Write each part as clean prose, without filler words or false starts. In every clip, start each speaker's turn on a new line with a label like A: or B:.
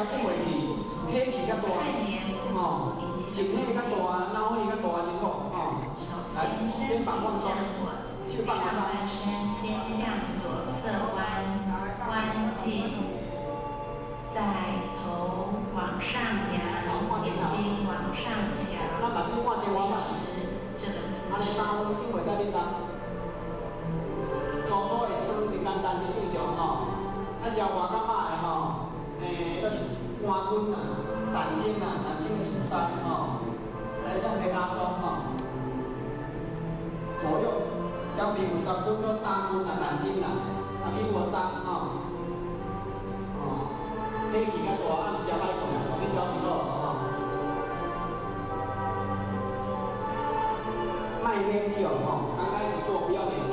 A: 骨袂去，体气较大，吼，身体较大，脑气较大，真好，吼。来，肩膀放松，手放
B: 上半身先向左侧弯，弯进，再头往上扬，眼睛往上瞧，维持这个姿势。
A: 粗粗的酸，真简单，真正常吼。啊，消化感觉的吼，就是肝筋啊、胆汁啊、胆汁的阻塞吼，来这样来拉松吼。左右小腿有甲分做胆筋啊、胆汁啊，啊去活塞吼。哦，体气较大，暗时也歹动，我去教一个吼。莫勉强吼，刚开始做不要勉强。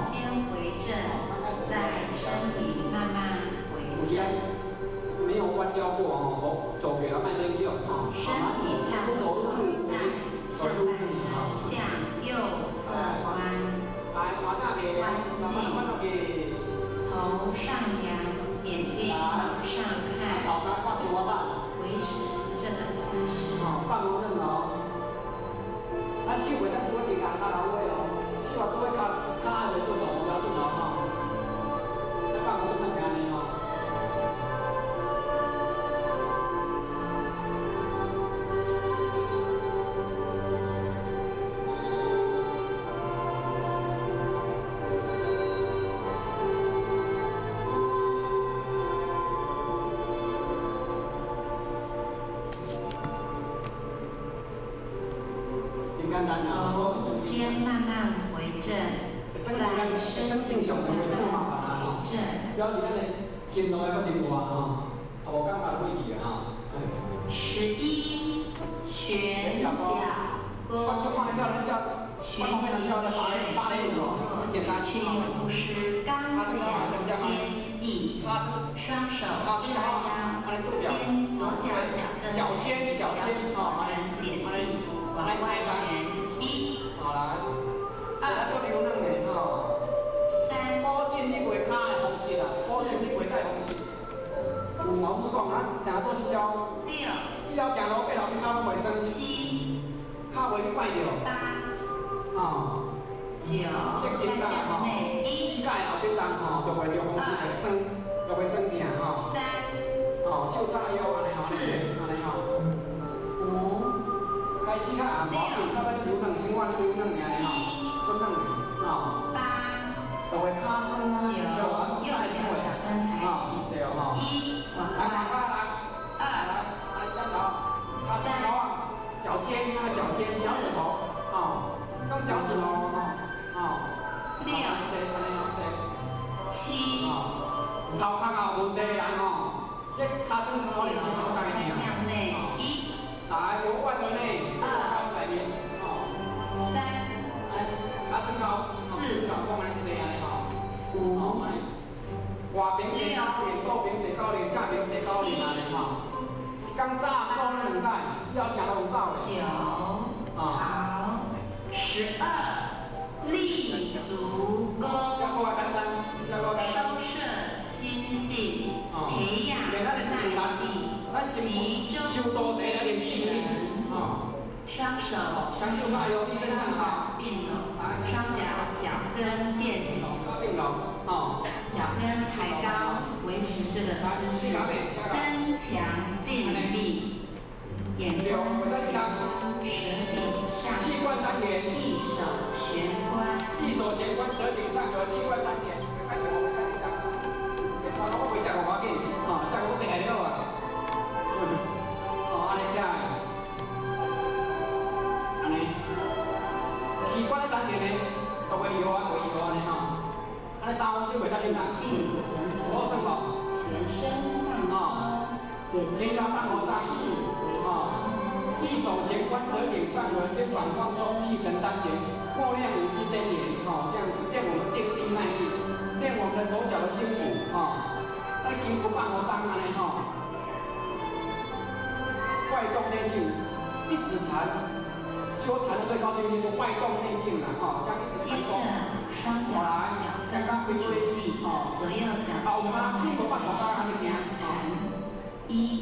B: 先回正，再身体慢慢回正。
A: 没有弯腰过哦，走给他慢点叫哦。
B: 身体站稳，再上半身向右侧弯。
A: 来，往下去，
B: 弯进。头上扬，眼睛往上看。维持这个姿势。
A: 哦，放软哦。咱手袂使拄喺地下骹头尾哦。手啊，拄喺骹骹袂准哦，无标准哦吼。你放松咱就按呢吼。
B: 头先慢慢回正，再身体慢慢回正。
A: 表示咱的筋力还阁真大吼，也无感觉火气啊吼。
B: 11，旋脚弓，举起水果，屈膝刚强坚毅，双手叉腰，肩左脚脚跟脚趾头点地，往外旋，一，二，三，
A: 保证你袂跤的方式啦，保证你袂带方式。老师讲，咱定做这招，
B: 六，
A: 以后行路爬楼梯跤拢袂酸，
B: 七，
A: 跤袂去拐着，
B: 八，
A: 哦，
B: 九，
A: 这筋力吼，膝盖后震动吼，就袂着风湿会酸，就袂酸痛吼。
B: 三，
A: 哦，手叉腰按呢吼，按呢吼。
B: 五，
A: 开始较按无紧，到尾就柔软，先我就柔软尔吼，就软的，吼。
B: 八，
A: 就会跤酸啊，
B: 九，右脚脚跟抬起，
A: 对吼。
B: 一，往
A: 来，
B: 外，
A: 来，
B: 二，
A: 来，脚头，
B: 三，
A: 脚尖，那个脚尖，脚趾头，哦，用脚趾头，哦，
B: 六，七，
A: 头壳有问题的人吼，这跤掌头
B: 九，再向内，一，
A: 来，由外到内，
B: 二，
A: 内面，哦，
B: 三，
A: 跤掌头，
B: 四，五，
A: 外边洗九遍，左边洗九遍，正边洗九遍按呢吼。一工早做了两摆，以后行路有走的。
B: 九，好，12，立足弓，收摄心性，培养耐力，集中精神。双手双脚并拢，双脚脚跟垫起，脚跟抬高，维持这个姿势，增强定力。眼光前方，舌顶上，一手悬关。
A: 一手悬关，舌顶上颌，气贯丹田。我袂摔无要紧，哦，摔我定会了啊。哦，按呢徛的，按呢，气管咧丹田呢，都袂摇啊，袂摇按呢吼。按呢三分钟袂得紧啦，好算无？
B: 全身放松，
A: 肩胛放松，哦，一手悬关，舌顶上颌，肩膀放松，气沉丹田，默念五字真言，哦，这样子练我们定力耐力，练我们的手脚的筋骨，哦，那筋骨放松按呢吼。外动内静，一指禅，修禅的最高境界是外动内静啦，吼，这样一直
B: 接
A: 禅
B: 着，双脚脚跟着地，左右脚尖向弹，一、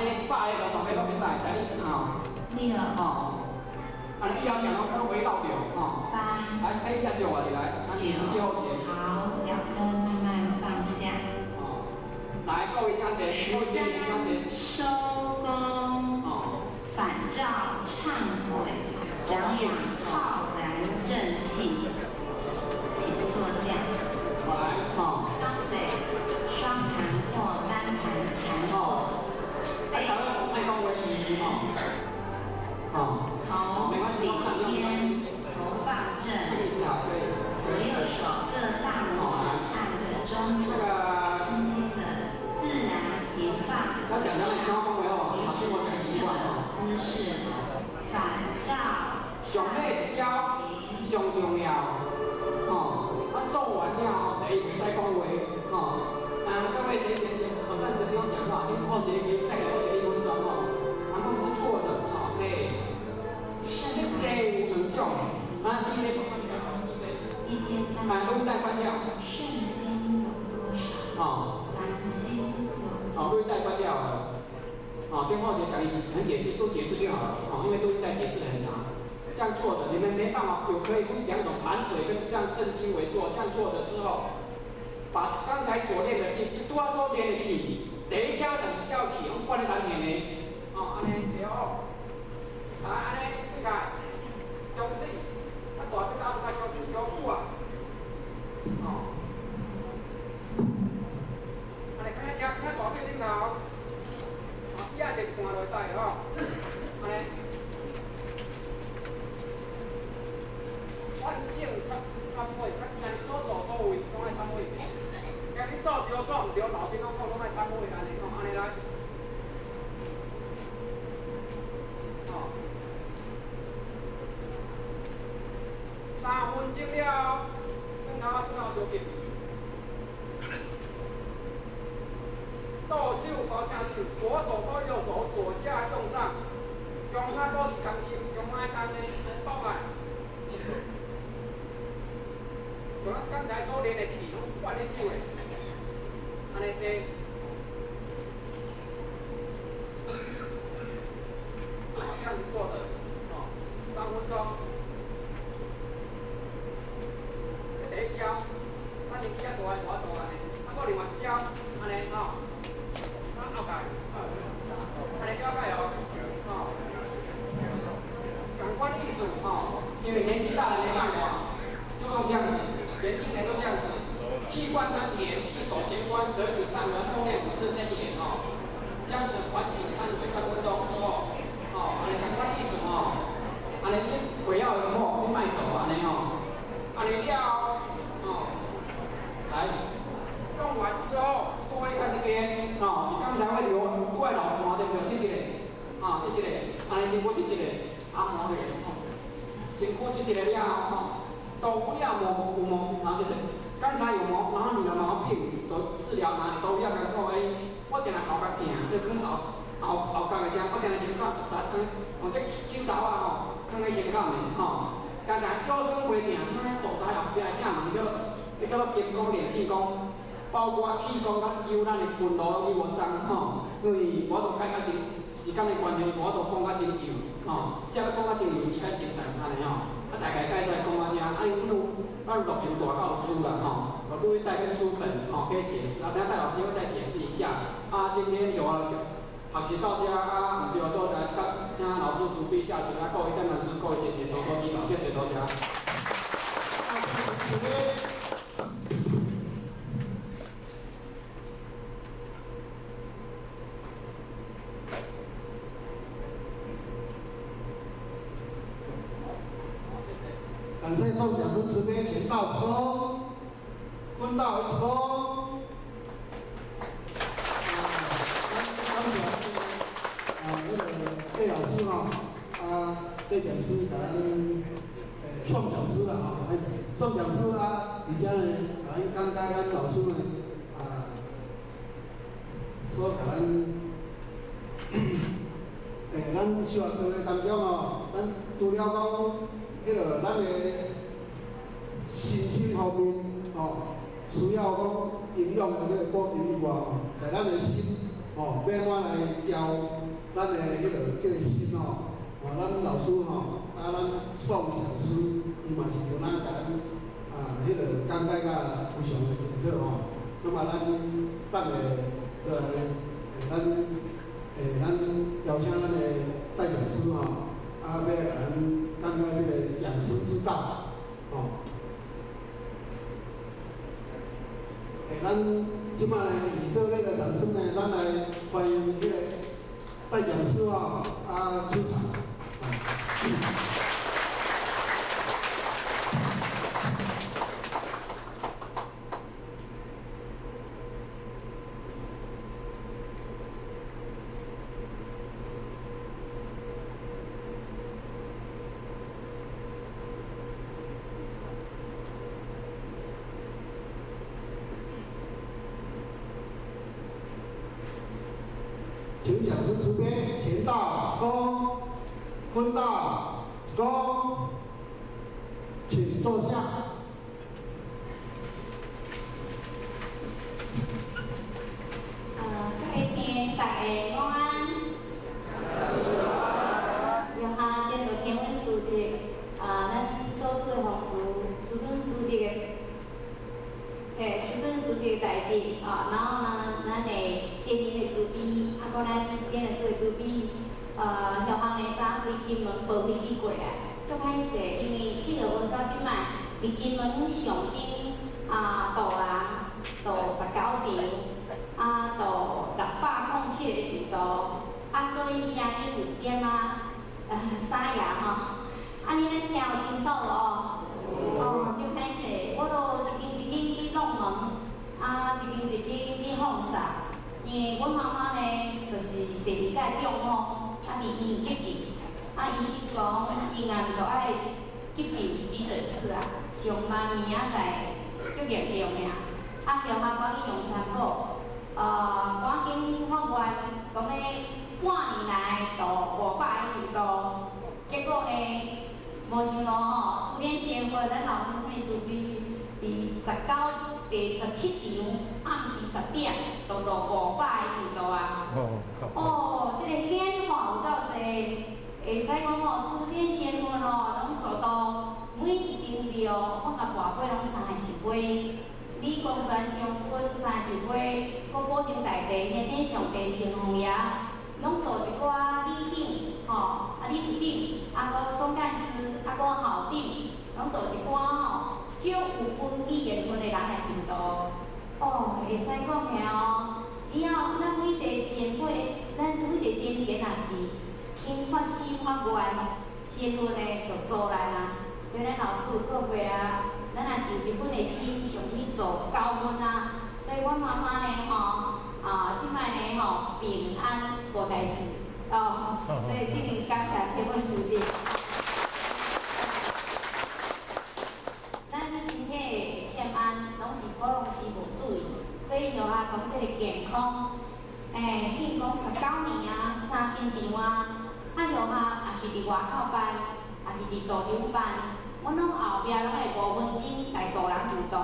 A: 尼100个、50个拢袂使，使你吼。
B: 六。
A: 吼。啊，你以后行拢较袂落著，吼。
B: 八。
A: 来，请伊遮借我入来，
B: 九。
A: 最后写。
B: 好，脚跟慢慢放下。
A: 哦。来，各位请坐，各位请坐。
B: 收功。
A: 哦。
B: 反照忏悔，长养浩然正气。请坐下。
A: 来，好。
B: 张嘴，双盘或单盘禅坐。
A: 哎，卖讲话，哦。
B: 头顶天，头放正。左右手各大拇指按着中指，轻轻的自然平放。维持这个姿势，反照。
A: 上尾一招上重要，吼，啊做完了后，第一袂使讲话，吼。啊，各位先先先，我暂时不用讲话，因为后学可以再给后学1分钟哦。然后就坐着，哦，这，这有两种，啊，你这
B: 一天当
A: 把录音带关掉。
B: 圣心有多少？
A: 哦。
B: 凡心有。
A: 好，录音带关掉了。哦，跟后学讲一很解释，都解释就好了。哦，因为录音带解释的很长。这样坐着，你们没办法，有可以分两种，盘腿跟这样正襟危坐。这样坐着之后，把刚才所练的气，拄仔所练的气，第一招就是招气，用灌咧丹田的。哦，按呢对哦。啊，按呢，你看，中指，啊大只脚较小小久啊。哦。按呢，看下车，看大腿顶头。啊，底下坐一半就会使吼。按呢。反省忏忏悔，啊，家己所作所为拢爱忏悔。家己做对做毋对，老实讲讲，拢爱忏悔，按呢，吼，按呢来。吼。3分钟了，转头仔转头相接。倒手包正手，左手包右手，左下右上，中下保持空心，中下空的包来。就咱刚才所练的气，拢灌咧手的，按呢坐。这样子做的，哦，3分钟。这第一招，咱年纪较大的无法度按呢，啊，阁另外一招，按呢吼，啊后盖，按呢了解哦，吼，感官艺术吼，因为年纪大了没办法，就用这样子。年轻人都这样子，气贯丹田，一手玄关，舌顶上颚，默念五字真言哦，这样子反省忏悔3分钟之后，哦，按呢感官意思哦，按呢你不要的话，你莫做按呢吼，按呢了，哦，来，用完之后，各位看这边，哦，你刚才会流怪老汗对不对？这一个，啊，这一个，按呢辛苦这一个，啊，汗个，哦，辛苦这一个了吼。都不要毛有毛，然后就是刚才有毛，然后你的毛病都治疗哪里都要讲说，哎，我定定头壳疼，你囥后后后角的声，我定定胸口一扎，哦，这手头啊吼，囥咧胸口呢，吼，刚才腰酸背疼，囥咧肚脐后壁这门叫做，这叫做金刚练气功，包括气功甲优咱的筋路伊无送吼，因为我都开较真时间的关系，我都讲较真幼，吼，这个讲较真幼时间真长按呢吼。啊，大概介绍讲到遮，啊，因为咱录音带够有资啦吼，我录音带跟书本吼可以解释，啊，等下戴老师会再解释一下。啊，今天有学习到遮啊，毋对所在，甲请老师慈悲下去，啊，各位占老师，各位先生多多指导，谢谢多谢。
C: 感谢宋讲师慈悲请到坡，滚到一坡。啊，那个戴老师哈，啊，戴讲师甲咱，宋讲师啦哈，宋讲师啊，而且呢，甲咱讲解咱老师呢，啊，所甲咱，咱小学的当中哦，咱除了讲。彼个咱的身心方面吼，需要讲营养的这个补给以外吼，在咱的心吼，欲按怎来调咱的彼个這个心吼，哦，咱老師吼，啊，咱宋講師伊嘛是有咱共咱啊，彼個講解甲非常的清楚吼。那麼咱等下落來呢，咱邀請咱的戴講師吼，啊，欲來共咱講解這個養生之道，吼。咱這擺呢，以熱烈的掌聲呢，咱來歡迎這個戴講師哦，啊出場。請講師慈悲，前到躬，坤道躬，請坐下。
D: 各位聽，大家午安。以下進入天文數字，咱祖師的方師，師尊師這個，師尊師這個大弟啊，然後呢，咱會建立的慈悲，啊，閣咱建立師的慈悲，後項呢，早飛金門報飛機過來，足歹勢，因為7月份到這擺，佇金門上頂啊，渡人渡19場，啊，渡607個球道，啊，所以聲音有一點仔沙啞吼，啊，你咱聽有清楚無？哦，足歹勢，我都一間一間去弄門，啊，一間一間去放煞。因為阮媽媽呢，就是第二擺中風，啊，佇醫院急救，啊，醫生講，伊若就愛急救急診室啊，上萬明仔載足嚴重的啊，啊，後下趕緊用三寶，趕緊發願，講欲半年內度500個球道，結果呢，無想到吼，出天仙佛，咱老母的慈悲，佇第17場暗時10點，就度500個球道啊！哦，這個顯化有夠濟，會使講吼，諸天仙佛吼，攏做到每一間廟，我共跋杯攏30杯，李光前將軍30杯，閣保生大帝、玄天上帝、城隍爺，攏度一寡禮長，吼，啊理事長，啊閣總幹事，啊閣校長，攏度一寡吼。少有根基緣分的人來求道，哦，會使講的哦。只要咱每一個前輩，咱每一個前贤若是肯發心發願，仙佛呢就助咱啊。所以咱老師有講過啊，咱若是有這份的心，想去做高分啊。所以阮媽媽呢吼，啊，這擺呢吼平安無代誌哦。所以這個感謝天文師姐。攏是無注意，所以就啊講這個健康，譬如講19年啊，3000場啊，啊就啊也是佇外口辦，也是佇道場辦，阮攏後壁攏會5分鐘來度人求道，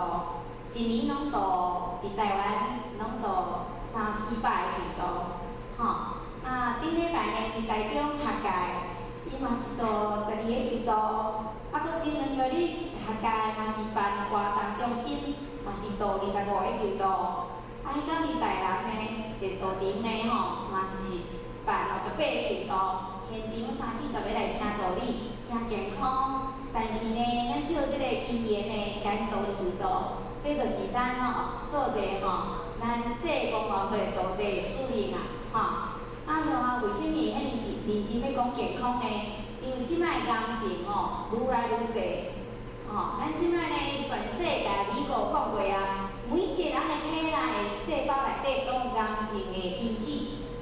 D: 一年攏度佇台灣攏度300-400個求道，吼，啊頂禮拜呢佇台中學界，伊嘛是度12個求道，啊閣前2個日學界嘛是辦活動中心。嘛是度25個球道，啊，彼工佇台南呢，一個道場呢吼，嘛是辦68個球道，現場30-40個來聽道理、聽健康。但是呢，咱照這個因緣呢，共度球道，這就是咱吼做者吼，咱這公會會道地使命啊，吼。啊，然後為啥物遐爾認真欲講健康呢？因為這擺癌症吼愈來愈濟。吼，咱這擺呢，全世界美國講過啊，每一個人的體內的細胞內底攏有癌症的因子，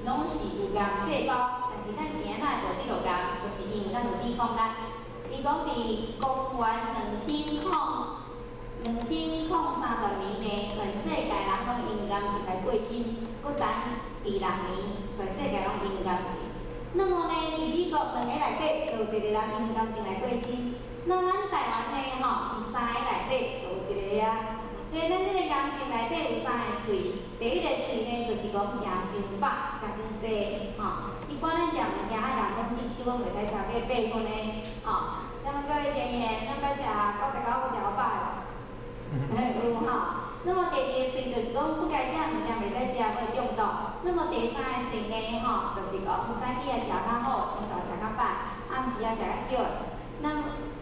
D: 攏是有癌細胞，但是咱今仔無得到癌，就是因為咱有抵抗力。伊講佇公元2030年呢，全世界人攏因為癌症來過身，閣等26年，全世界攏因為癌症。那麼呢，佇美國2個內底就有一個人因為癌症來過身。那咱台灣呢，吼是3個內底就有一個啊，所以咱這個癌症內底有三个喙，第一个喙呢，就是講食傷飽、食傷濟，吼。一般咱食物件愛人講支手攏袂使超過8分的，吼。請問各位建議呢，咱捌食99個食予飽無？有吼。那麼第二个喙就是講不該食物件袂使食，會中毒。那麼第三个喙呢，吼，就是講早起仔食較好，中晝食較歹，暗時仔食較少。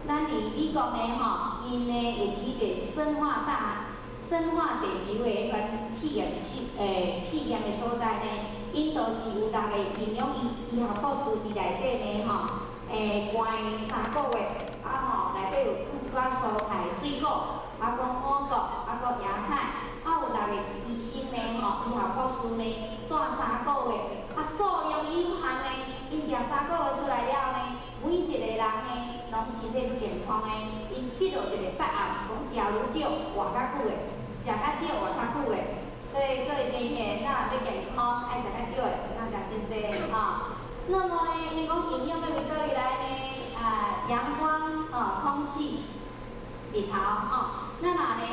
D: 咱佇美國呢，吼，𪜶呢有起一个生化地球的彼款試驗的所在呢，𪜶都是有六个營養醫學博士佇內底呢，吼，關3個月，啊吼，內底有一寡蔬菜、水果，啊，閣五穀，啊，閣野菜，啊，有六個醫生呢，吼，醫學博士呢，帶三個月，啊，數量有限呢，𪜶食三個月出來了呢，每一個人呢，攏身體足健康的，𪜶得到一個答案，講食愈少活較久的。食較少活較久的，所以各位同學，咱若欲健康，愛食較少的，毋通食傷濟吼。那麼呢，𪜶講營養欲佇佗位來呢？啊，陽光、吼，空氣、日頭吼。咱若呢，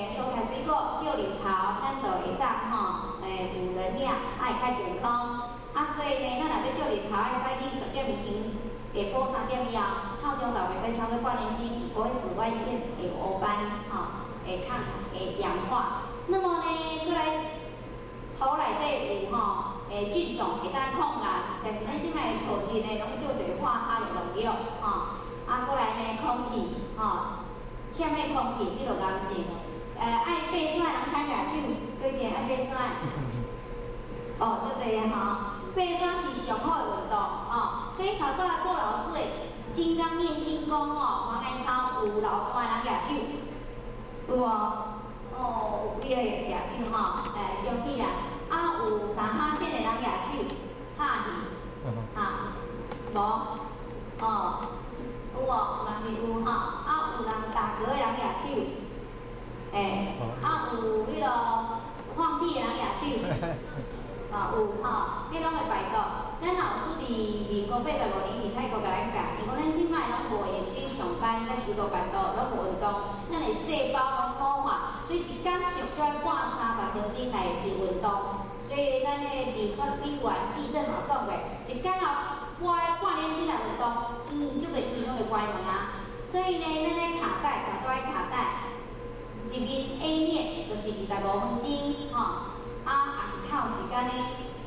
D: 蔬菜水果照日頭，咱就會當吼，有能量，愛較健康。啊，所以呢，咱若欲照日頭，愛早起10點以前，下晡3點以後，透中晝袂使超過半點鐘，無彼紫外線會有烏斑，吼。會抗會氧化，那麼呢，閣來土內底有吼，菌種會當抗癌，但是咱這擺土質呢，攏做一個化學的農藥，吼，啊，閣來呢，空氣，吼，欠的空氣得著癌症，愛爬山的人請舉手，幾個愛爬山？哦，足濟吼，爬山是上好的運動，哦，所以頭拄仔做老師的金剛念經功哦，黃愛超有流汗的人舉手。有無？哦，有幾個舉手吼，恭喜啦！啊，有打哈欠的人舉手，拍去，哈，無？哦，有無？嘛是有吼。啊，有人打嗝的人舉手，啊，有彼个放屁的人舉手，哦，有吼，彼攏會排毒。咱老師佇民國85年佇泰國共咱教，伊講咱這擺攏無閒佇上班，佮修道辦道，攏無運動，咱的細胞攏老化，所以一工上少愛半30分鐘來佇運動。所以咱的立法委員紀政嘛講過，一工啊半點鐘來運動，醫足濟醫攏會關門啊。所以呢，咱的卡帶，卡帶卡帶，一面 A 面就是25分鐘，吼，啊，也是較有時間咧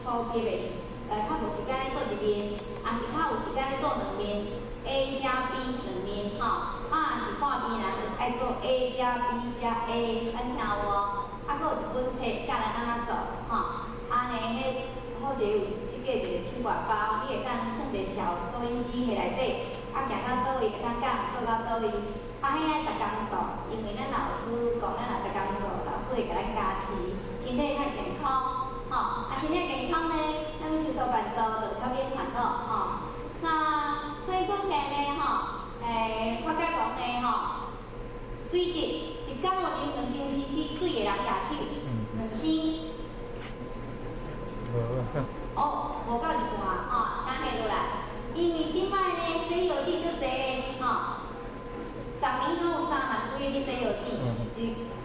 D: 粗皮袂是。較無時間咧做一面，也是較有時間咧做兩面，A 加 B 兩面，吼，啊，若是半邊人愛做 A 加 B 加 A，咱聽有無？啊，閣有一本冊教咱按怎做，吼，啊呢，彼好勢有設計一個手提包，你會當放一個小收音機佇內底，啊，行到佗位會當講，做到佗位，啊，彼愛逐工做，因為咱老師講咱若逐工做，老師會共咱加持，身體較健康。吼，啊，身體健康呢，咱欲修道辦道就較免煩惱吼。那所以講起來呢，吼，我甲講呢，吼，水質一工有啉2000 cc 水的人舉手，兩千。哦，無夠一半，吼，請下落來。因為這擺呢，洗藥劑足濟，吼，逐年攏有3萬幾个佇洗藥劑，是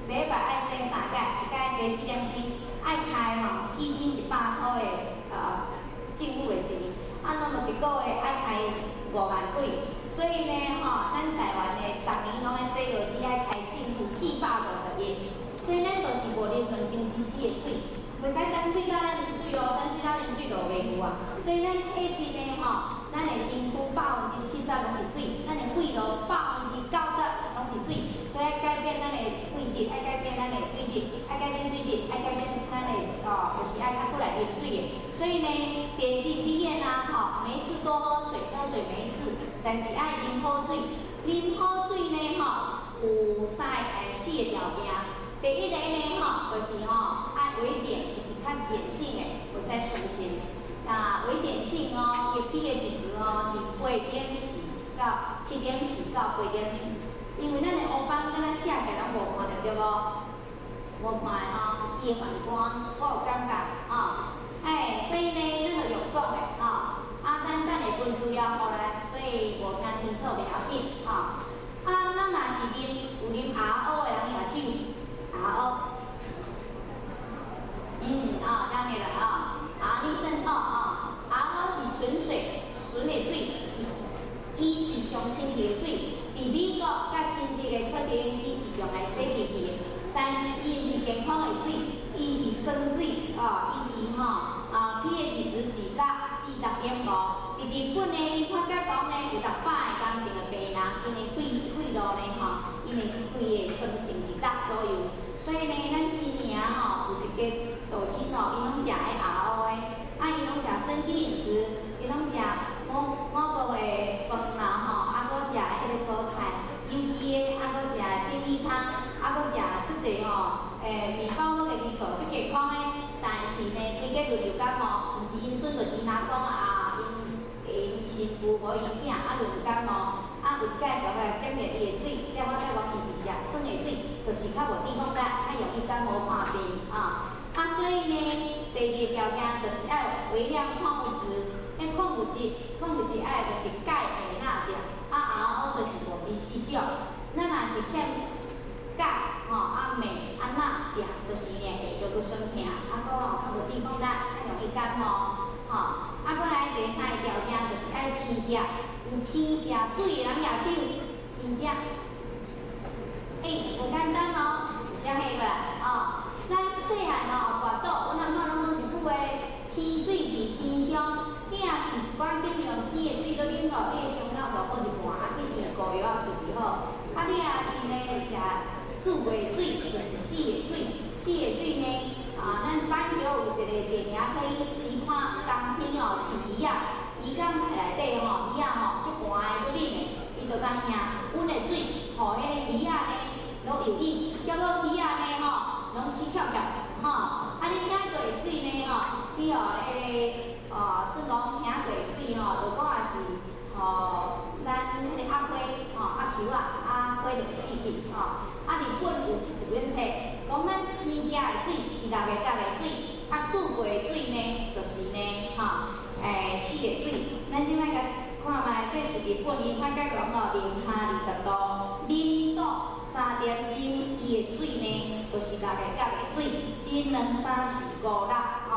D: 禮拜愛洗三擺，一擺洗4點鐘。愛開吼4100箍的政府的錢，啊，那麼一個月愛開5萬幾，所以呢吼，咱台灣的逐年攏愛洗藥劑愛開政府450億，所以咱就是無啉2000 cc 的水，袂使等喙焦才啉水哦，等喙焦啉水就袂有啊。所以咱體質呢吼，咱的身軀70%攏是水，咱的血路90%攏是水，所以愛改變咱的體質，愛改變咱的水質，愛改變水質，愛改變咱的哦，就是愛較過來啉水的。所以呢，電視體驗啊，吼，沒事多喝水，喝水沒事，但是愛啉好水。啉好水呢，吼，有三個四個條件。第一個呢，吼，就是吼，愛微鹼，就是較鹼性的，袂使酸性。啊，微鹼性哦，伊 pH 值哦是8.4到7.4到8.4。因為咱的烏斑敢若寫起來攏無看著對無？無看的吼，伊會反光，我有感覺吼。哎，所以呢，咱就用講的吼。啊，咱等下分資料予咱，所以無聽清楚袂要緊吼。啊，咱若是啉有啉 RO 的人舉手，攏食彼 RO 的，啊，伊攏食身體飲食，伊攏食五五穀的飯啦吼，啊，閣食彼个蔬菜有機的，啊，閣食健力湯，啊，閣食足濟吼，麵包攏會去做，足健康的。但是呢，規個就就感冒，毋是𪜶孫就是𪜶阿公啊，𪜶𪜶媳婦無𪜶囝，啊，就感冒。啊，有一擺大概檢驗伊的水，了我才講伊是食酸的水，就是較無抵抗力，較容易感冒破病啊。啊，所以呢，第二个條件就是愛微量礦物質，彼礦物質，礦物質愛就是鈣、鎂、鈉食，啊，RO 就是54種。咱若是欠鈣吼，啊鎂、啊鈉食，就是呢會落閣酸疼，啊，閣吼較無抵抗力，較容易感冒，吼。啊，閣來第三个條件就是愛生食，有生食水的人舉手，生食。欸，無簡單哦，有遮下啦，哦。咱細漢哦，跋倒，阮阿嬤攏講一句話：清水治清傷。你若是一寡啉用生的水落啉吼，你的傷口就好一半，啊，去醫院敷藥仔隨時好。啊，你若是呢食煮過的水，就是死的水，死的水呢，啊，咱板橋有一個檢牙科醫師，伊看冬天哦，飼魚仔，魚缸內底吼，魚仔吼足寒的，閣冷的，伊就共兄阮的水，予彼个魚仔呢攏游泳，結果魚仔呢吼攏死翹翹，吼，啊，你聽過的水呢吼，去予彼個哦，算講聽過的水吼，如果若是予咱彼个鴨花吼，鴨樹仔，啊花就會死去，吼。啊，日本有出一本冊，講咱生食的水是六个角的水，啊煮過的水呢，就是呢，吼，死的水。咱這擺共看覓，這是日本伊發覺講吼，零下20度，零度3點鐘，伊的水呢，就是六個角的水，一兩三四五六，吼，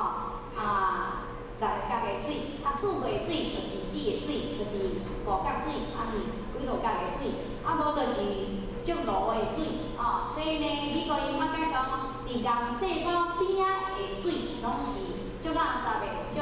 D: 啊，六個角的水，啊煮過的水就是死的水，就是五角水，抑是幾落角的水，啊無就是足濁的水，哦，所以呢，美國伊發覺講，佇癌細胞邊仔的水攏是足垃圾的、足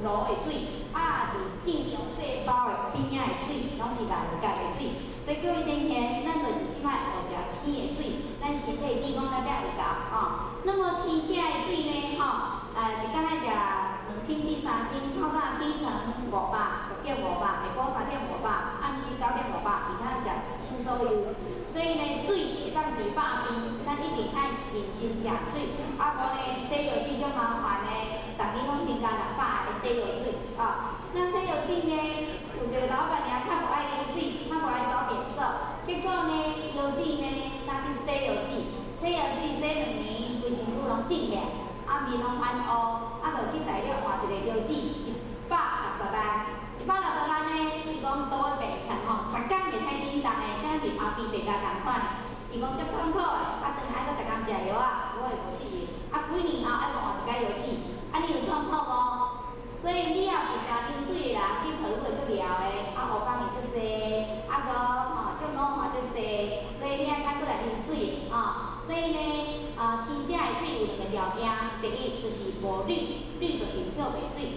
D: 濁的水，啊，佇正常細胞的邊仔的水攏是六個角的水。所以各位同學，咱就是這擺學食生的水，咱身體抵抗力才會夠，吼。那麼生起來的水呢，吼，一工愛食2清至3清，透早起床500，10點500，下晡3點500，暗時9點500，其他食1清左右。所以呢，水會當治百病，咱一定愛認真食水。啊，無呢，洗藥水足麻煩的，逐家攏增加600個洗藥水啊。那洗藥水呢，有一個老闆娘較無愛啉水，較無愛走變色，結果呢，藥水呢，啥去洗藥水，洗藥水洗2年，規身軀攏腫起來，啊面攏反烏，啊就去大陸換一個藥水，160萬，160萬呢，伊講倒的病床吼，10工袂使振動的，敢若面後邊地共仝款的。伊講足痛苦的，啊轉來閣逐工食藥仔，我會無死的。啊幾年後愛閣換一擺藥水，啊你有痛苦無？所以你也是定啉水的人，你皮膚會足枵的，啊烏斑會足濟，啊閣吼足老嘛足濟，所以你愛較閣來啉水的，吼。所以呢，啊，生食的水有兩個條件，第一就是無氯，氯就是漂白水。